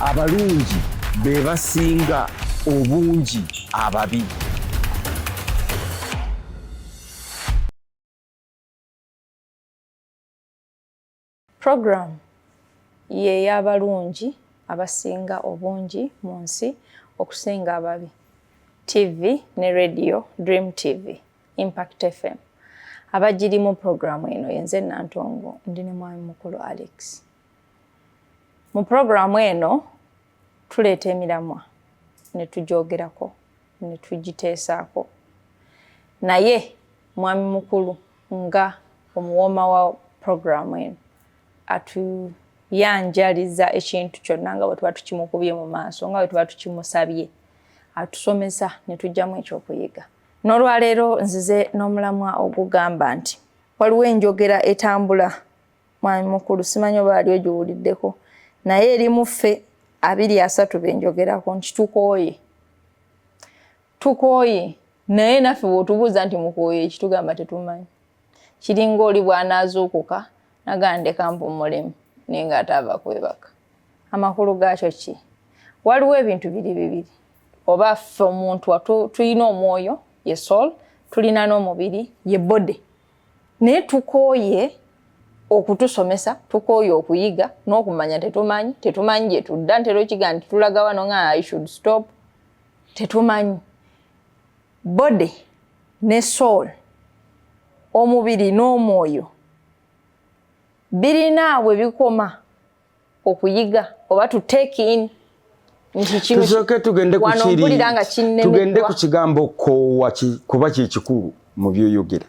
Abalungi be basinga obungi ababi. Program ye y'abalungi abasinga obungi mu nsi okusinga ababi. TV ne radio Dream TV, Impact FM. Abagirimu program eno yenze Nantongo, ndi ne mwami mukulu Alex. Mu program eno tuleeta emiramwa ne tugyogerako ne tugiteesaako, naye mwami mukulu nga omuwooma wa program eno atuyanjaliza ekintu kyonna nga bwe tuba tukimukubye mu maaso, nga bwe tuba tukimusabye, atusomesa ne tujjamu ekyokuyiga. N'olwaleero nzize n'omulamwa ogugamba nti waliwo enjogera etambula, mwami mukulu simanyi oba wali ogiwuliddeko, naye erimu ffe 23 benjogerako nti tukooye, tukooye. Naye naffe bw'otubuuza nti mukooye ekitugamba tetumanyi. Kiringa oli bw'anaazuukuka nagaa ndeka mpummulemu, naye ng'ate ava kwebaka. Amakulu gaakyo ki? Waliwo ebintu biri bibiri, oba ffe omuntu tulina omwoyo ye soul, tulina n'omubiri ye body, naye tukooye okutusomesa, tukooye okuyiga n'okumanya. Tetumanyi, tetumanyi gye tudda. Ntera okiga nti tulaga wano nga I should stop, tetumanyi. Body ne soul, omubiri n'omwoyo, birina bwe bikoma okuyiga oba to take in nti kino Tusooke tugende ku wano kiri mpulira nga tugende kinnemeddwa. Ku kigambo koowa, kuba kyekikulu mu byoyogera,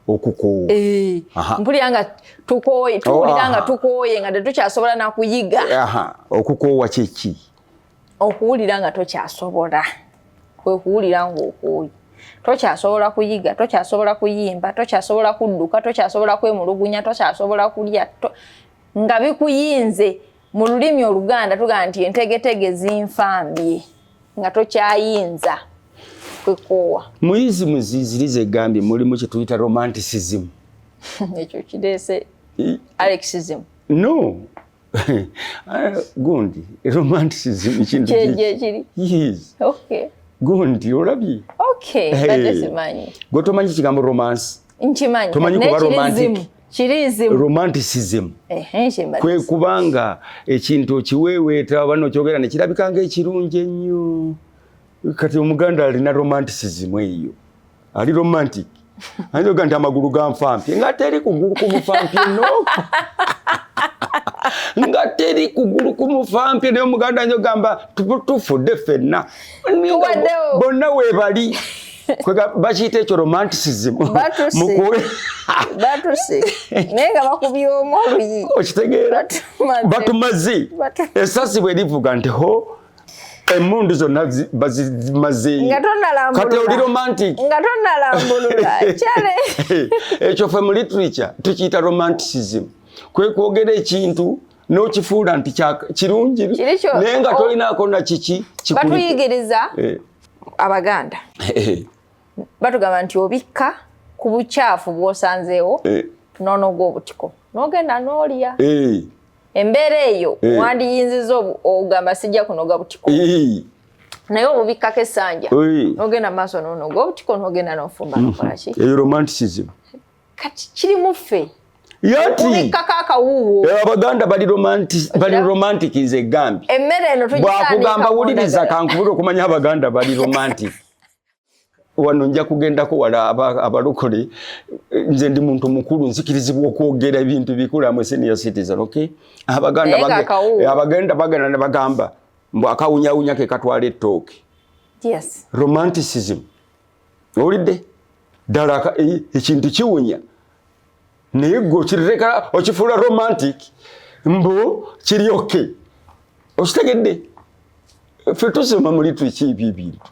okukoowa. Mpulira nga tukooye, tuwulira nga tukooye, nga tetukyasobola nakuyiga. Aha, okukoowa kyeki? Okuwulira nga tokyasobola, kwe kuwulira ng'okooye, tokyasobola kuyiga, tokyasobola kuyimba, tokyasobola kudduka, tokyasobola kwemulugunya, tokyasobola kulya, nga bikuyinze. Mu lulimi Oluganda tugamba nti entegetege zinfambye, nga tokyayinza, kwekoowa. Muyizi muziziri zegambye mulimu kyetuyita romanticism. Ekyo kireese alexism. No, gundi romanticism kintu kyekiri. Yes. Okay. Gundi olabye. Okay, badde simanyi. Gwe tomanyi kigambo romance? Nkimanyi. Tomanyi naye kuba kiri romantic? zimu. Kiri zimu. Romanticism Ehe, kyembadde kwe kubanga ekintu okiweeweeta oba nokyogera nekirabika ngaekirungi ennyo. Kati Omuganda alina romanticism eyo, ali romantic. Ayinza oga nti amagulu ganfampye, nga teri kugulu kumufampye, no, nga teri kugulu kumufampye, naye Omuganda ayinza ogamba tufudde ffenna. Tuwaddewo. Bonna weebali. Bakiyita ekyo romanticism. Batuse. Batuse naye nga bakubye omu oluyi. Okitegeera? Batumaze. Batumaze. Esasi bwe livuga nti ho, emmundu zonna bazimazeeyo. Nga tonalambulula. Kati oli romantic. Nga tonalambulula kyale. Ekyo ffe mu literature tukiyita romanticism, kwe kwogera ekintu n'okifuula nti kirungi, Kiri naye nga tolinaako na kiki kikuliko. Batuyigiriza Abaganda batugamba nti obikka ku bukyafu bw'osanzeewo, n'onoga obutiko n'ogenda n'olya. Embeera eyo wandiyinziza ogamba sijja kunoga butiko, naye obubikkako essanja, n'ogenda maaso n'onoga obutiko, n'ogenda n'ofumba, nokola ki. Eyo romanticism. Kati kiri mu ffe. Yati obikkako akawuuwo. Abaganda bali romantic, bali romantic. Nze gambye Emmere eno bwakugamba wuliriza, tugisaanika. Kankubula okumanya Abaganda bali romantic. Wano nja kugendako wala abalokole. Nze ndi muntu mukulu, nzikirizibwa okwogera ebintu bikulu. Am a senior citizen, okay? Abaganda Naye ng'akawuuwo. Abaganda bagenda ne bagamba mbu akawunyawunya ke katwala ettooke. Romanticism, owulidde ddala? Ekintu kiwunya, naye gwe okireka okifuula romantic, mbu kiri okay. Okitegedde? Ffe tusoma mu literature ebyo ebintu,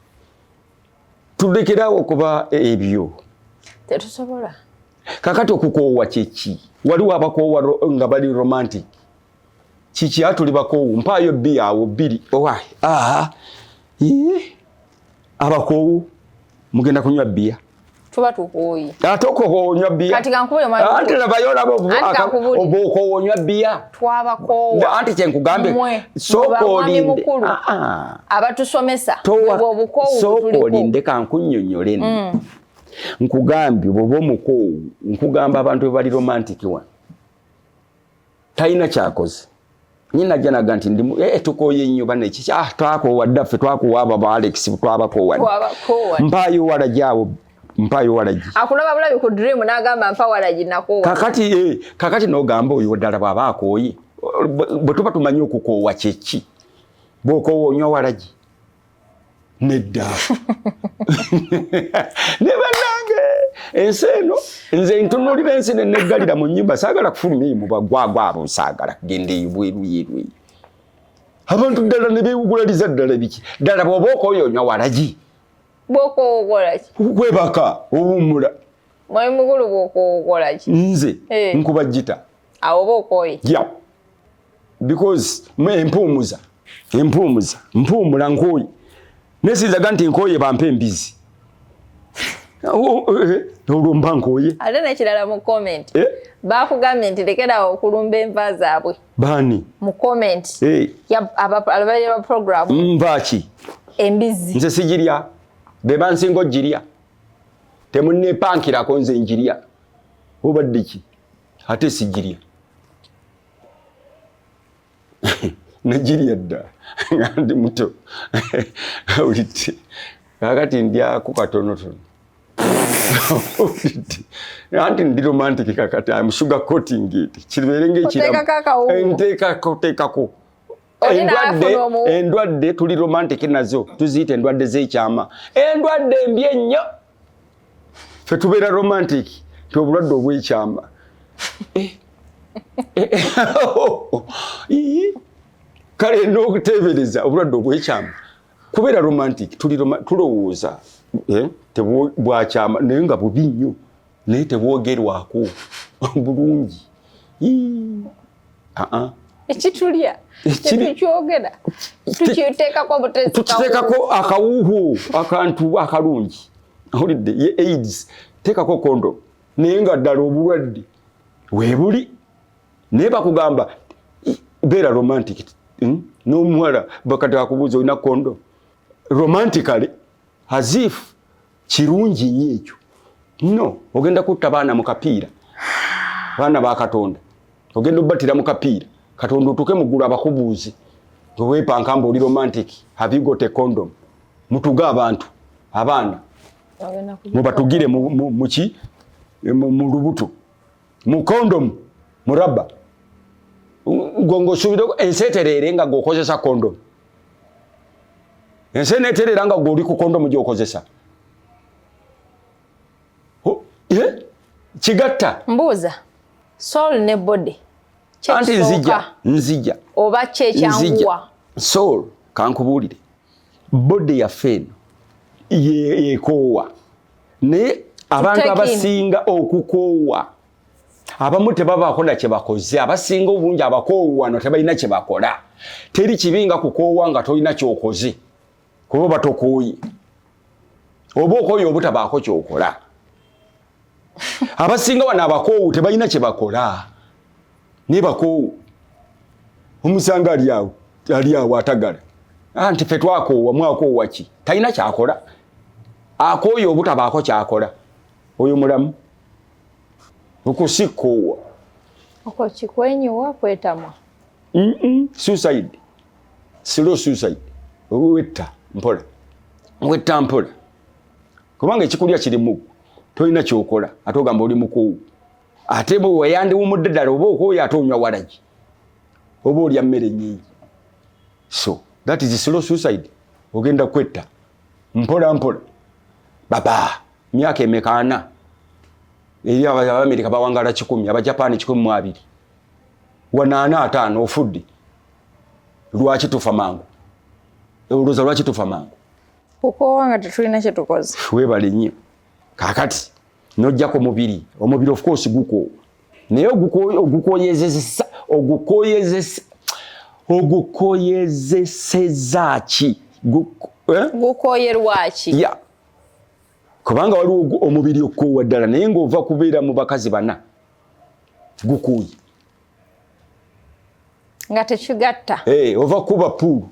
tulekerawo okuba ebyo. Tetusobola. Kakati okukoowa kyeki? Waliwo abakoowa nga bali romantic. Kiki? Atuli bakoowu, mpaayo bbi awo bbiri. Owai, aha, abakoowu mugenda kunywa bbiya. Tuba tukooye. Ate okoowa onywa bbiya. Kati kankubule mwami. Anti labayo olaba oba okoowa onywa bbiya. Twabakoowa. Anti kye nkugambye. Sooka olinde. Ah, ah. Abatusomesa. Obukoowu. Sooka olinde kankunnyonnyole nno. Nkugambye bw'oba omukoowu, nkugamba abantu bwe bali romantic wano. Talina kyakoze. Nyina ajja naga nti ndimu eh, tukooye nnyo bana ekiki ah twakoowa dda ffe twakoowa abo ba Alex twabakoowa Twabakoowa. Mpaayo walagi awo, mpaayo walagi. Akulaba bulabi ku dream n'agamba mpa walagi nakoowa. Kakati n'ogamba oyo ddala bw'aba akooye, bwe tuba tumanyi okukoowa kye ki? Bw'okoowa onywa walagi? Nedda. Ne bannange ensi eno nze ntunuulira ensi ne neggalira mu nnyumba, saagala kufuluma eyo mu bagwagwa abo, saagala kugenda eyo bweru yeru eyo. Abantu ddala ne beewugulaliza ddala biki? Ddala bw'oba okooye onywa walagi? Bw'okoowa okola ki? Kwebaka, owummula. Mwami mukulu bw'okoowa okola ki? Nze nkuba ggita. Awo oba okooye? Yeah. Because empuumuza, empuumuza, mpuumula nkooye. Nesinzaga nti nkooye bampe embizi. Olwo mba nkooye. Ate n'ekirala mu comment. Baakugambye nti lekerawo okulumba enva zaabwe. Baani? Mu comment. Ababeera ba program. Nva ki? Embizi. Nze sigirya. Be bansinga ogirya. Temunneepankirako nze njirya. Obadde ki? Ate sigirya. Nagirya dda nga ndi muto. Awulidde. Kaakati ndyako katonotono. Awulidde. Anti ndi romantic kakati, I'm sugar coating it. Kibeere ng'ekiramu. Oteekako akawuwo. Nteekako, teekako. Oli n'afuna omuwuwo. Endwadde tuli romantic nazo, tuziyita endwadde z'ekyama. Endwadde embi ennyo. Ffe tubeera romantic, nti obulwadde obw'ekyama. Kale n'okuteebereza obulwadde obw'ekyama. Kubeera romantic, tulowooza, bwakyama, naye nga bubi nnyo, naye tebwogerwako bulungi. Ekitulya, tetukyogera, tukiteekako butezi Tukiteekako akawuuwo, akantu akalungi. Awulidde, ye AIDS, teekako condom, naye nga ddala obulwadde weebuli. Naye bakugamba, beera romantic, N'omuwala bakati akubuuza olina condom. Romantically, as if kirungi nnyo ekyo. No, ogenda kutta baana mu kapiira. Baana ba Katonda. Ogenda obbattira mu kapiira. Katonda otuuke mu ggulu abakubuuze. Gwe weepanka mbu oli romantic. Have you got a condom? Mutuge abantu, abaana. Mubatugire mu ki? Mu lubuto. Mu condom, mu rubber. Gwe ng'osuubira ensi etereere nga gw'okozesa condom. Ensi eneetereera nga gw'oli ku condom gy'okozesa. Kigatta. Mbuuza, soul ne body. Anti nzija, nzija. Oba ki ekyanguwa? Soul, kankubuulire. Body yaffe eno yekoowa. Naye abantu abasinga okukoowa, abamu tebabaako na kye bakoze, abasinga obungi abakoowu wano tebalina kye bakola. Teri kibi nga kukoowa nga tolina ky'okoze, kuba oba tokooye. Oba okooye obutabaako ky'okola. Abasinga wano abakoowu tebalina kye bakola. Naye bakoowu. Omusanga ali awo, ali awo atagala. Anti ffe twakoowa, mwakoowa ki? Talina ky'akola. Akooye obutabaako ky'akola. Oyo mulamu. Okusikkoowa. Okwo kikwenyiwa kwetamwa. Suicide. Slow suicide. Wetta mpola. Wetta mpola. Kubanga ekikulya kiri mu tolina ky'okola ate ogamba oli mukoowu. Ate bwe weyandiwumudde ddala oba okooye ate onywa walagi. Oba olya mmere nnyingi. So that is slow suicide. Ogenda kwetta mpola mpola. Baba myaka emeka ana. Eri Abamerika bawangala 100, Abajapaani 120. Wanaana ataano ofudde. Lwaki tufa mangu? Olowooza lwaki tufa mangu? Kukoowa nga tetulina kye tukoze. Weebale nnyo. Kaakati n'ojja ku mubiri. Omubiri of course gukoowa. Naye ogukoyezeseza ki? Gukooyerwa ki? Yeah. Kubanga waliwo omubiri okukoowa ddala, naye ng'ova kubeera mu bakazi bana, gukuuye. Nga tekigatta. Hey, ova kuba pool,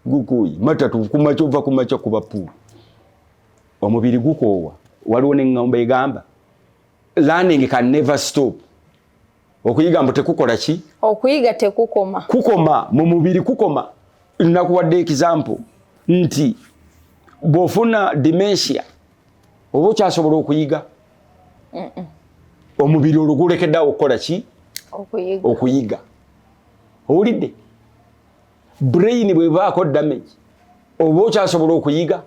gukuuye. Matatu kumakya, ova kumakya kuba pool, omubiri gukoowa. Waliwo neŋŋamba egamba, "Learning can never stop." Okuyiga mbu tekukola ki? Okuyiga tekukoma. Kukoma mu mubiri, kukoma. Nakuwadde example nti bw'ofuna dementia, oba okyasobola okuyiga? Omubiri olwo gulekeddeawo okukola ki? Okuyiga. Okuyiga. Owulidde? Brain bwebaako damage, oba okyasobola okuyiga?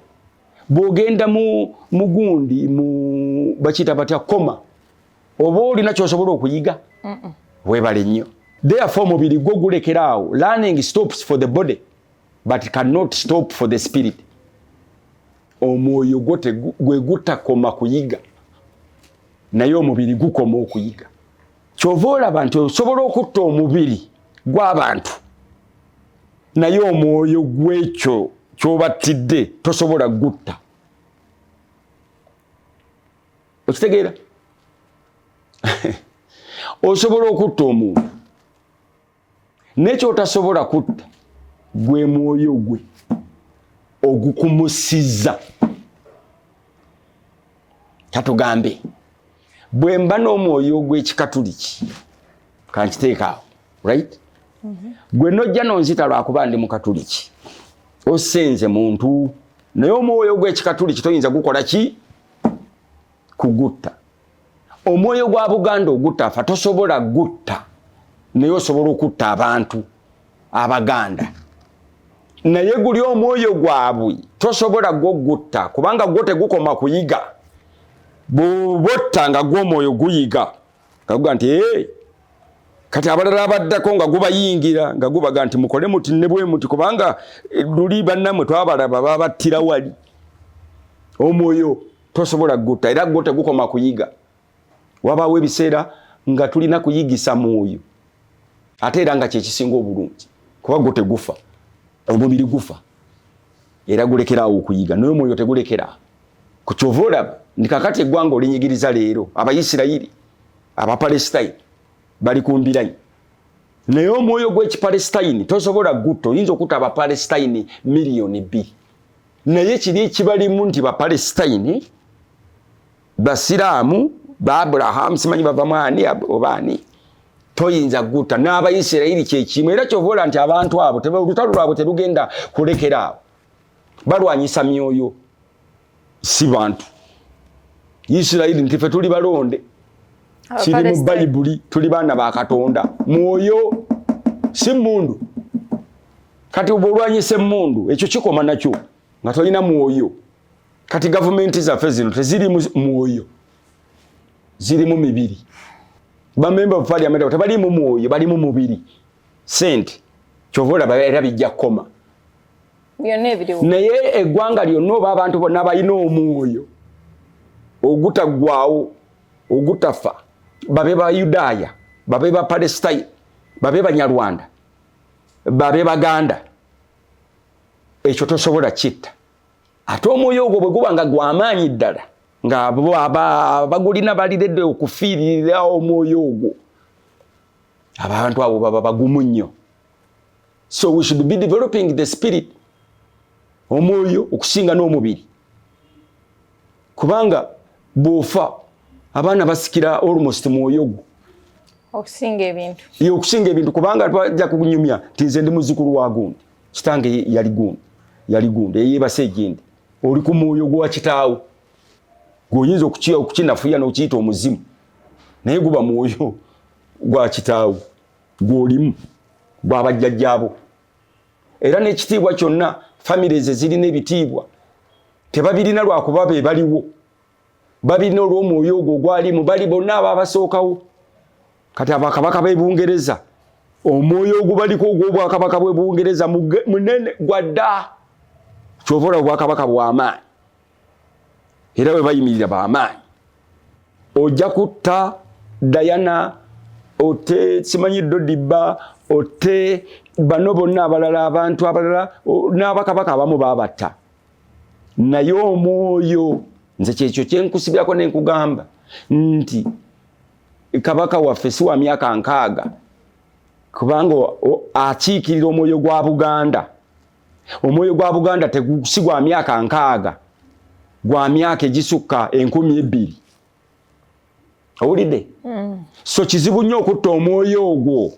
Bw'ogenda mu mugundi mu bakiyita batya, coma, oba olina kyosobola okuyiga? Webale nnyo. Therefore omubiri gwo gulekera awo. Learning stops for the body but cannot stop for the spirit. Omwoyo gwo gwe gutakoma kuyiga, naye omubiri gukoma okuyiga. Kyova olaba nti osobola okutta omubiri gw'abantu, naye omwoyo gw'ekyo kyobattidde tosobola gutta. Okitegeera? Osobola okutta omuntu, nekyotasobola kutta gwe mwoyo gwe ogukumusiza. Katugambe bwe mba n'omwoyo gw'Ekikatuliki, kankiteekaawo, right? Gwe nojja nonzita lwakuba ndi Mukatuliki, osenze muntu, naye omwoyo gw'Ekikatuliki toyinza gukola ki? Kugutta. Omwoyo gwa Buganda ogutafa tosobola gutta, naye osobola okutta abantu Abaganda, naye guli omwoyo gwabwe tosobola gwo gutta, kubanga gwo tegukoma kuyiga. Bwobotta nga gwo omwoyo guyiga, nga guga nti, "Hey." Kati abalala abaddako nga gubayingira, nga gubaga nti mukole muti ne bwe muti, kubanga luli bannamwe twabalaba babattira wali. Omwoyo tosobola gutta, era gwo tegukoma kuyiga. Wabaawo ebiseera nga tulina kuyigisa mwoyo, ate era nga kyekisinga obulungi, kuba gwo tegufa. Omubiri gufa era gulekeraawo okuyiga, naye omwoyo tegulekeraawo. Kukyova olaba nti kakati eggwanga olinyigiriza leero Abaisirayiri, Abapalestine bali ku mbiranyi, naye omwoyo gw'Ekipalestine tosobola gutta. Oyinza okutta Abapalestine 2 miliyoni, naye kiri ekibalimu nti Bapalestine Basiraamu ba Aburahamu, simanyi bavamu ani oba ani, toyinza gutta. N'Abaisirayiri kyekimu. Era kyova ola nti abantu abo olutalo lwabwe terugenda kulekeraawo. Balwanyisa myoyo, si bantu. Isirayiri nti fe tuli balonde, kiri mu Bayibuli, tuli baana ba Katonda. Mwoyo, si mundu. Kati oba olwanyisa emundu, ekyo kikoma nakyo nga tolina mwoyo. Kati gavumenti zaffe zino tezirimu mwoyo, zirimu mibiri. Bamemba of parliament tebalimu mwoyo, balimu mubiri, sente. Kyova olaba era bijja kukoma. Byonna ebiriwo. Naye eggwanga lyonna oba abantu bonna balina omwoyo ogutaggwawo, ogutafa, babe Bayudaaya, babe Bapalestine, babe Banyarwanda, babe Baganda, ekyo tosobola kitta. Ate omwoyo ogwo bwe guba nga gwamaanyi ddala, nga bagulina baliredde okufiiririra omwoyo ogwo, abantu abo baba bagumu nnyo. So we should be developing the spirit, omwoyo, okusinga n'omubiri, kubanga bw'ofa abaana basikira almost mwoyo gwo. Okusinga ebintu. Ye, okusinga ebintu, kubanga bajja kunyumya nti nze ndi muzzukulu wa gundi, kitange yali gundi, yali gundi eyeebase egindi. Oli ku mwoyo gwa kitaawo, gweoyinza okukinafuya n'okiyita omuzimu, naye guba mwoyo gwa kitaawo gw'olimu, gwabajjajjaabo. Era n'ekitiibwa kyonna, families ezirina ebitiibwa tebabirina lwakuba be baliwo, babirina olw'omwoyo ogwo ogwalimu bali bonna ababasookawo. Kati abakabaka b'e Bungereza, omwoyo ogubaliko ogw'obwakabaka bw'e Bungereza munene gwadda. Kyova olaba obwakabaka bw'amaanyi, era bwe bayimirira b'amaanyi. Ojja kutta Diana, otte simanyi Dodiba, otte bano bonna abalala, abantu abalala, n'abakabaka abamu babatta. Naye omwoyo, nze kyekyo kyenkusibirako nenkugamba nti kabaka waffe si wa myaka 60, kubanga akiikirira omwoyo gwa Buganda. Omwoyo gwa Buganda si gwa myaka 60, gwa myaka egisukka 2000. Owulidde? So kizibu nnyo okutta omwoyo ogwo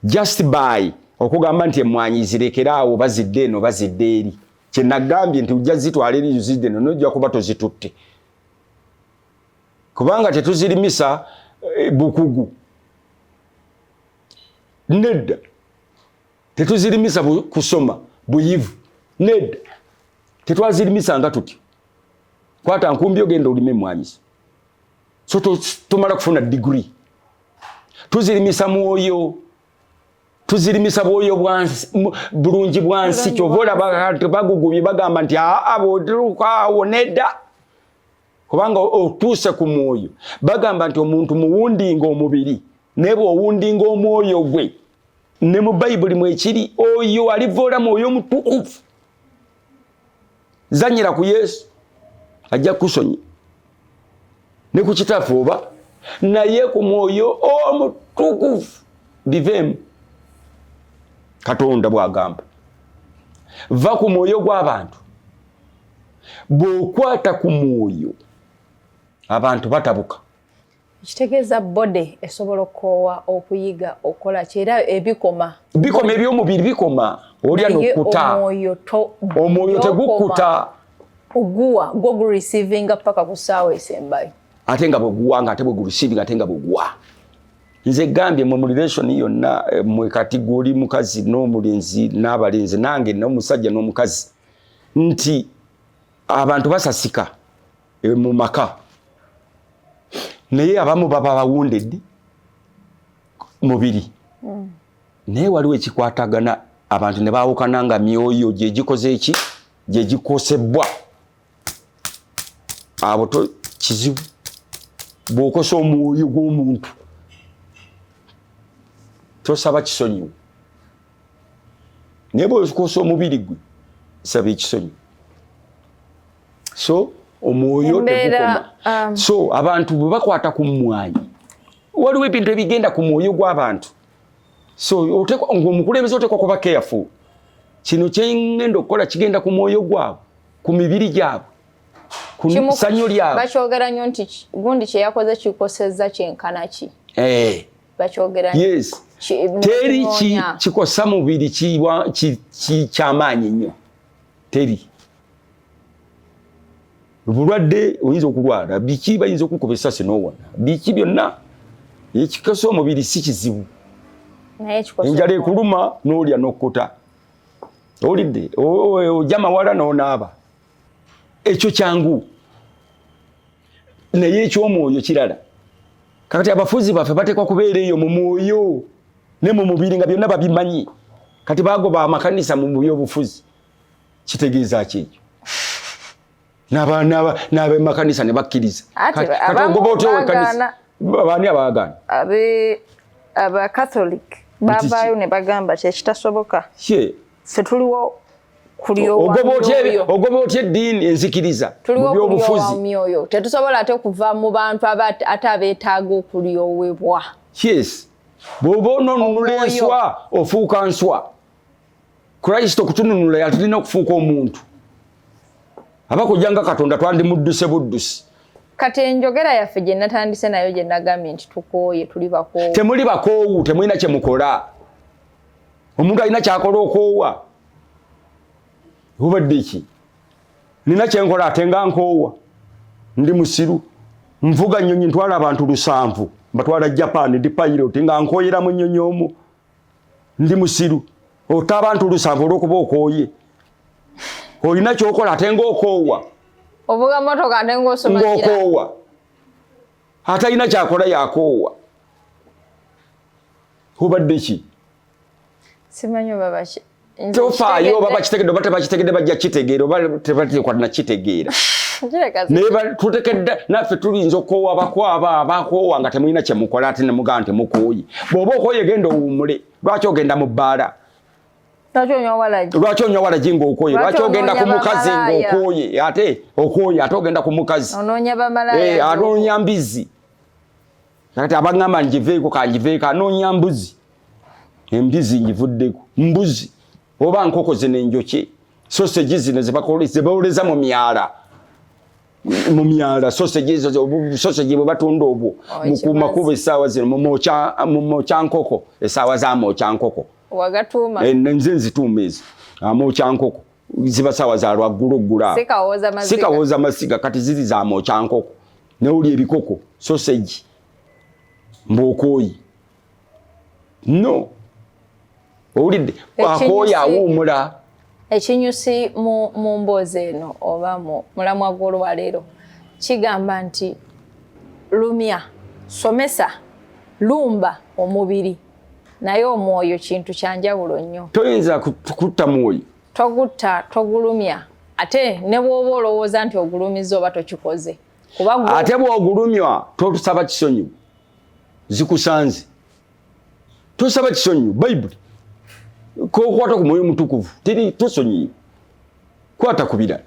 just by okugamba nti emmwanyi zirekeraawo, bazidde eno, bazidde eri. Kyenagambye nti ojja zitwala eri, zidde eno, nojja kuba tozitutte, kubanga tetuzirimisa bukugu. Nedda, tetuzirimisa kusoma buyivu. Nedda, tetwazirimisa nga tutyo. Kwata nkumbi ogenda olime emmwanyi, so tomala kufuna degree. Tuzirimisa mwoyo, tuzirimisa bwoyo bulungi bwansi. Kyova olaba bagugubye, bagamba nti aa, bwotuukaawo nedda, kubanga otuuse ku mwoyo. Bagamba nti omuntu muwundinga omubiri, naye bw'owundinga omwoyo gwe, ne mu Bayibuli mwekiri, oyo alivoola mwoyo mutukuvu. Zanyira ku Yesu, ajja kukusonyi ne ku Kitaffe oba, naye ku mwoyo omutukuvu biveemu. Katonda bw'agamba, va ku mwoyo gw'abantu. Bw'okwata ku mwoyo, abantu batabuka. Kitegeeza body esobola okukoowa, okuyiga, okukola ki, era ebikoma. Bikoma, ebyomubiri bikoma, olya nokkuta. Omwoyo tegukkuta. Oguwa gwo gureceivinga paka ku ssaawa esembayo. Ate nga bweguwa, nga ate bwegureceivinga, ate nga bweguwa. Nze gambye mwe mu relation yonna, mwe kati gwoli mukazi n'omulenzi n'abalenzi, nange n'omusajja n'omukazi, nti abantu basasika mu maka, naye abamu baba bawounded mubiri. Naye waliwo ekikwatagana abantu ne baawukana nga myoyo gyegikoze eki, gyegikosebwa. Abo to kizibu. Bw'okosa omwoyo gw'omuntu, tosaba kisonyiwo, naye bw'okosa omubiri gwe, saba ekisonyiwo. So omwoyo tegukoma. So abantu bwe bakwata ku mmwanyi, waliwo ebintu ebigenda ku mwoyo gw'abantu. So ng'omukulembeze oteekwa kuba careful. Kino kyengenda okukola kigenda ku mwoyo gwabwe, ku mibiri gyabwe, ku ssanyu lyabwe. Bakyogera nnyo nti gundi kyeyakoze kikosezza kyenkana ki. Bakyogera. Yes, teri kikosa mubiri kyamaanyi nnyo, teri bulwadde oyinza okulwala biki, bayinza okukuba esasi nowona, biki byonna. Ekikosa omubiri si kizibu. Enjala ekuluma n'olya n'okkuta, owulidde? Ojja mawala n'onaaba, ekyo kyangu. Naye ekyomwoyo kirala. Kakati abafuzi baffe bateekwa kubeera eyo mu mwoyo ne mu mubiri nga byonna babimanyi. Kati bagoba amakanisa mu byobufuzi, kitegeeza ki ekyo? N'abemakanisa ne bakkiriza. Kati ogoba otya owekanisa? Baani abaagaana? Abakatholik bavaayo ne bagamba kyekitasoboka, ffe tuliwo. Ogoba otya eddiini, enzikiriza mu byobufuzi? Myoyo tetusobola ate kuva mu bantu ate abeetaaga okulyowebwa. Yes, bw'oba ononunula enswa, ofuuka nswa. Kristo okutununula yatulina okufuuka omuntu. Aba kujja nga Katonda, twandimudduse buddusi. Kati enjogera yaffe gye natandise nayo, gye nagambye nti tukooye, tuli bakoowu. Temuli bakoowu, temulina kyemukola. Omuntu alina kyakola okoowa? Obadde ki? Nina kyenkola ate nga nkoowa? Ndi musiru? Nvuga nnyonyi, ntwala abantu 7, mbatwala Japan, ndi pilot, nga nkoyera mu nnyonyi omwo? Ndi musiru? Ota abantu 7 olwokuba okooye? Olina kyokola ate ngaokoowa? Ovuga motoka ate ngaosoma. Ngaokoowa? Atalina kyakola yakoowa? Obadde ki? Simanyi oba baki. Tofaayo oba bakitegedde oba tebakitegedde. Bajja kitegeera oba tebateekwa nakitegeera. Naye tutekedde naffe tuliyinza okukoowa. Bakwaba abakoowa nga temulina kyemukola, ate nemugamba nti mukooye. Bw'oba okooye, genda owummule. Lwaki ogenda mu bbaala? Lwaki onywa walagi ng'okooye? Lwaki ogenda ku mukazi ng'okooye? Ate okooye, ate ogenda ku mukazi, anoonya mbizi. Kati abagamba ngiveeko, kangiveeko, anoonya mbuzi, embizi ngivuddeko, mbuzi oba nkoko zino enjokye, sausage zino zebaoleza mu myala, mu myala, sausage ezo, sausage bwe batunda obwo mu makubo essaawa zino, mu mwokya nkoko, essaawa za mwokya nkoko. Wagatuuma. Nze nzituuma ezo amwokya nkoko, ziba saawa za lwaggulo ggula, sikawooza masiga. Kati ziri za mwokya nkoko, newuli ebikoko, sausage, mbwokooyi. No, owulidde? Akooyi awuumula. Ekinyusi mu mboozi eno oba mu mulamwa gw'olwaleero kigamba nti lumya, somesa, lumba omubiri, naye omwoyo kintu kyanjawulo nnyo. Toyinza kutta mwoyo. Togutta, togulumya, ate ne bw'oba olowooza nti ogulumiza oba tokikoze. Ate bw'ogulumywa totusaba kisonyiwo, zikusanze, tosaba kisonyiwo. Bayibuli kokwata ku mwoyo mutukuvu teri tosonyiwe, kwata ku birala.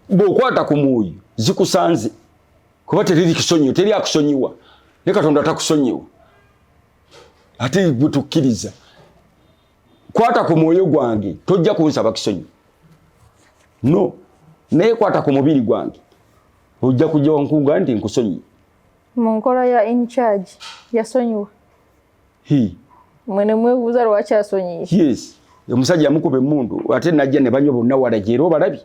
Bw'okwata ku mwoyo zikusanze, kuba teriri kisonyiwo, teri akusonyiwa, ne Katonda takusonyiwa. Ate bwe tukkiriza, kwata ku mwoyo gwange, tojja kunsaba kisonyiwo, no. Naye kwata ku mubiri gwange, ojja kujja wankunga nti nkusonyiwe. Mu nkola ya in charge yasonyiwa. Mwene mwebuuza lwaki asonyiye. Yes, omusajja yamukuba emmundu, ate najja ne banywa bonna walagi, era obalabye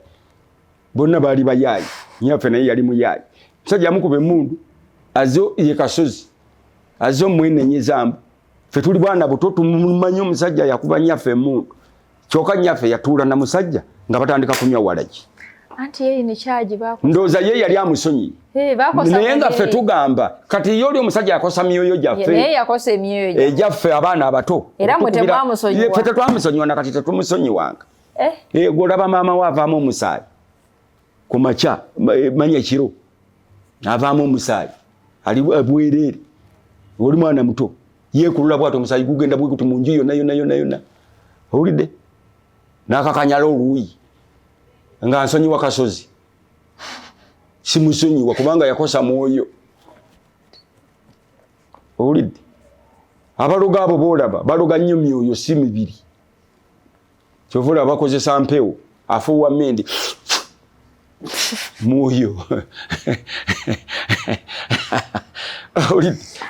bonna baali bayaayi, nyaffe naye yali muyaayi. Omusajja yamukuba emmundu, azo ye Kasozi aze omwenenyezambu, ffe tuli bwana buto, tumumanyi omusajja yakuba nyaffe emmundu. Kyokka nyaffe yatuula na musajja nga batandika kunywa walagi. Anti ye in charge. Ndowooza ye yali amusonyiye, naye nga ffe tugamba kati ye oli omusajja yakosa myoyo gyaffe. Naye yakosa emyoyo. Egyaffe abaana abato. Era mwe temwamusonyiwa. Ffe tetwamusonyiwa, nakati tetumusonyiwanga. Gwolaba maama we avaamu omusaayi ku makya, manya ekiro avaamu omusaayi, ali bwereere, oli mwana muto, yeekulula bwati, omusaayi gugenda bwe guti mu nju yonna yonna yonna yonna, owulidde? N'akakanyala oluuyi nga nsonyiwa Kasozi, simusonyiwa kubanga yakosa mwoyo, owulidde? Abaloga abo boolaba baloga nnyo myoyo, si mibiri. Kyova olaba bakozesa mpewo, afuuwa mendi, mwoyo.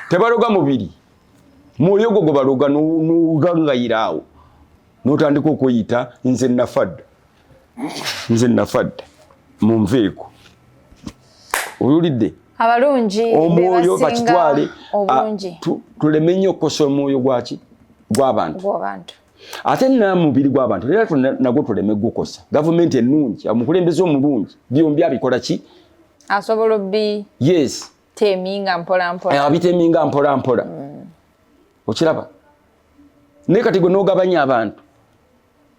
Tebaloga mubiri, mwoyo gwo gwe baloga, nogangayira awo notandika okweyita nze nafadda, nze nafadda, munveeko, owulidde? Abalungi. Omwoyo bakitwale, tuleme nnyo okukosa omwoyo gwaki? Gw'abantu. Ate namubiri gw'abantu era nagwo tuleme gukosa. Gavumenti ennungi, omukulembeze omulungi, byombi abikola ki? Asobola obbi. Yes. Teminga mpola mpola. Abiteminga mpola mpola. Okiraba? Naye kati gwe n'ogabanya abantu,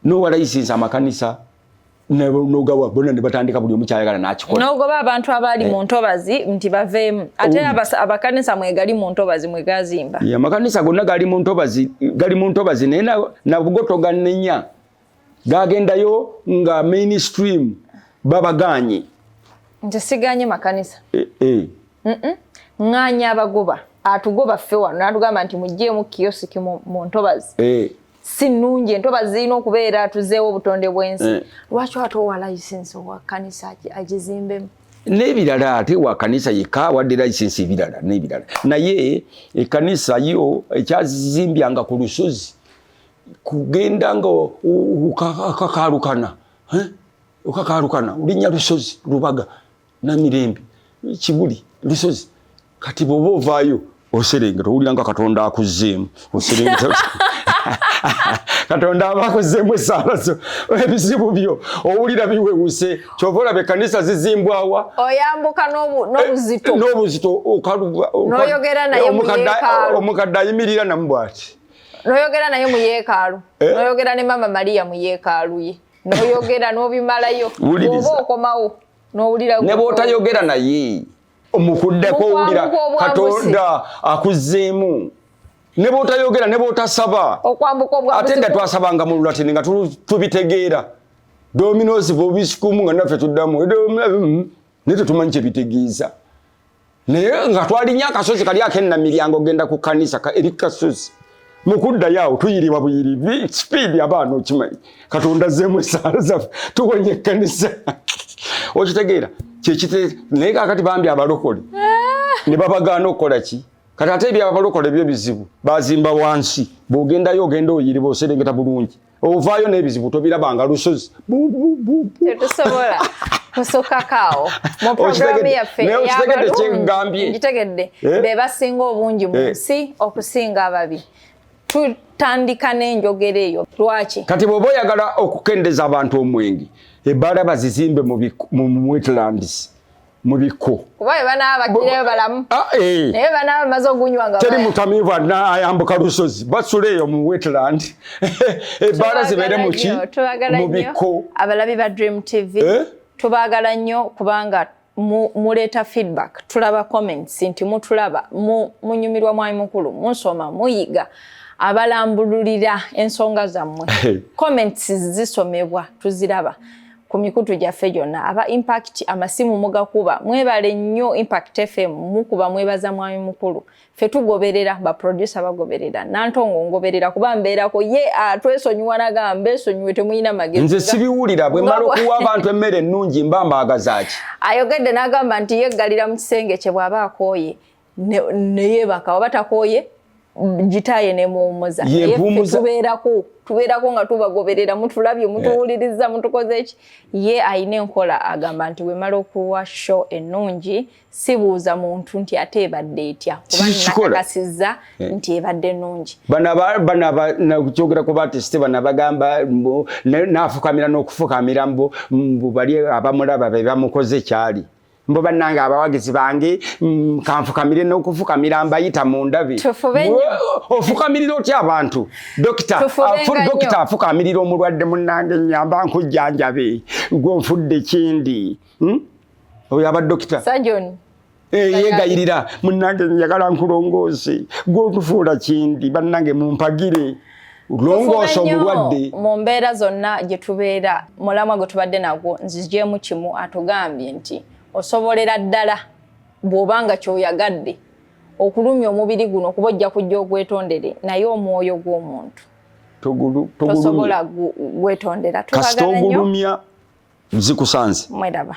nowa license amakanisa, nogawa bonna ne batandika buli omu kyayagala n'akikola. N'ogoba abantu abaali mu ntobazi nti baveemu, ate abakanisa mwegali mu ntobazi mwegazimba. Amakanisa gonna gali mu ntobazi, gali mu ntobazi, naye nabugo toganenya, gagendayo nga mainstream babaganye. Nti siganye makanisa. Ŋŋaanya abagoba, atugoba ffe wano n'atugamba nti muggyemu kiyosiki mu ntobazi. Si nnungi entobazi, zirina okubeera tuzeewo obutonde bw'ensi. Lwaki ate owa license owa kanisa agizimbemu? N'ebirala, ate wa kanisa yekka awadde license, ebirala n'ebirala, naye ekkanisa yo ekyazimbyanga ku lusozi kugenda nga okakalukana, okakalukana, olinnya lusozi Lubaga, Namirembe, Kibuli, lusozi. Kati bw'oba ovaayo oserengeta, owulira nga Katonda akuzzeemu, oserengeta, Katonda aba akuzzeemu essaala zo, ebizibu byo owulira biwewuse. Kyova olaba ekkanisa zizimbwawa. Oyambuka n'obuzito. N'obuzito. N'oyogera naye mu yeekaalu. Omukadde ayimirira namu bw'ati. N'oyogera naye mu yeekaalu. N'oyogera ne Mama Maria mu yeekaalu ye, n'oyogera n'obimalayo, oba okomawo n'owulira. Ne bw'otayogera naye, mukuddeko owulira Katonda akuzzeemu. Ne bw'otayogera ne bw'otasaba. Okwambuka obwa Ate dda twasabanga mu Lulatini nga tubitegeera. Domino's vobiscum nga naffe tuddamu. Naye tetumanyi kye bitegeeza. Naye nga twalinnye akasozi kali ak'ennamiryango ogenda ku kkanisa eri kasozi. Mu kuddayo awo tuyiribwa buyiribi sipiidi abaana okimanyi. Katonda azzeemu essaala zaffe tuwonye ekkanisa. Okitegeera? Kyekite naye kaakati bambi abalokole ne babagaana okukola ki? Kati ate ebyabalokole byo bizibu, bazimba wansi, bw'ogendayo ogenda oyiriba oserengeta bulungi, ovaayo n'ebizibu tobirabanga lusozi. Tetusobola kusukako awo mu programu yaffe ey'abalungi. Ngitegedde. Be basinga obungi mu nsi okusinga ababi. Tutandika n'enjogera eyo lwaki? Kati bw'oba oyagala okukendeza abantu omwenge, ebbaala bazizimbe mu wetlands, mu bikko. Kuba bwe banaaba bakkireyo balamu. Naye banaaba bamaze ogunywa nga teri mutamiivu ayambuka lusozi, basula eyo mu wetland. Ebbaala zibeere mu ki? Mu bikko. Abalabi ba Dream TV tubaagala nnyo kubanga muleeta feedback, tulaba comments nti mutulaba, munyumirwa mwami mukulu, musoma, muyiga, abalambululira ensonga zammwe. Comments zisomebwa, tuziraba ku mikutu gyaffe gyonna. Aba Impact amasimu mugakuba, mwebale nnyo. Impact FM mukuba mwebaza mwami mukulu. Ffe tugoberera, ba producer bagoberera, Nantongo ngoberera kuba mbeerako ye atwesonyiwa nagamba mbeesonyiwe temuyina magezi. Nze sibiwulira bwe mmala okuwa abantu emmere ennungi mba mbaagaza ki? Ayogedde n'agamba nti yeggalira mu kisenge kye bw'aba akooye ne yeebaka, oba takooye gitaaye nemuwummuza. Naye ffe tubeerako nga tubagoberera, mutulabye, mutuwuliriza, mutukoze ki. Ye ayina enkola, agamba nti wemala okuwa show ennungi sibuuza muntu nti ate ebadde etya, kuba nakakasizza nti ebadde nnungi. Bana ku batiste bana bagamba naafukamira n'okufukamira mbu bali abamulaba be bamukoze kyali. Mbo bannange abawagizi bange kanfukamire n'okufukamira mbayita mu ndabe. Ofukamirira otya abantu? Dokita afukamirira omulwadde munnange nnyamba nkujjanjabe gwe nfudde kindi. Oyo aba dokita. Surgeon. Yeegayirira munnange njagala nkulongoose gwe otufuula kindi bannange mumpagire. Longoosa omulwadde. Mu mbeera zonna gye tubeera mulamwa gwe tubadde nagwo nzigyemu kimu atugambye nti osobolera ddala bw'obanga ky'oyagadde okulumya omubiri guno kuba ojja kujja ogwetondere, naye omwoyo gw'omuntu tosobola gwetondera. Kasita ogulumya zikusanze. Mweraba.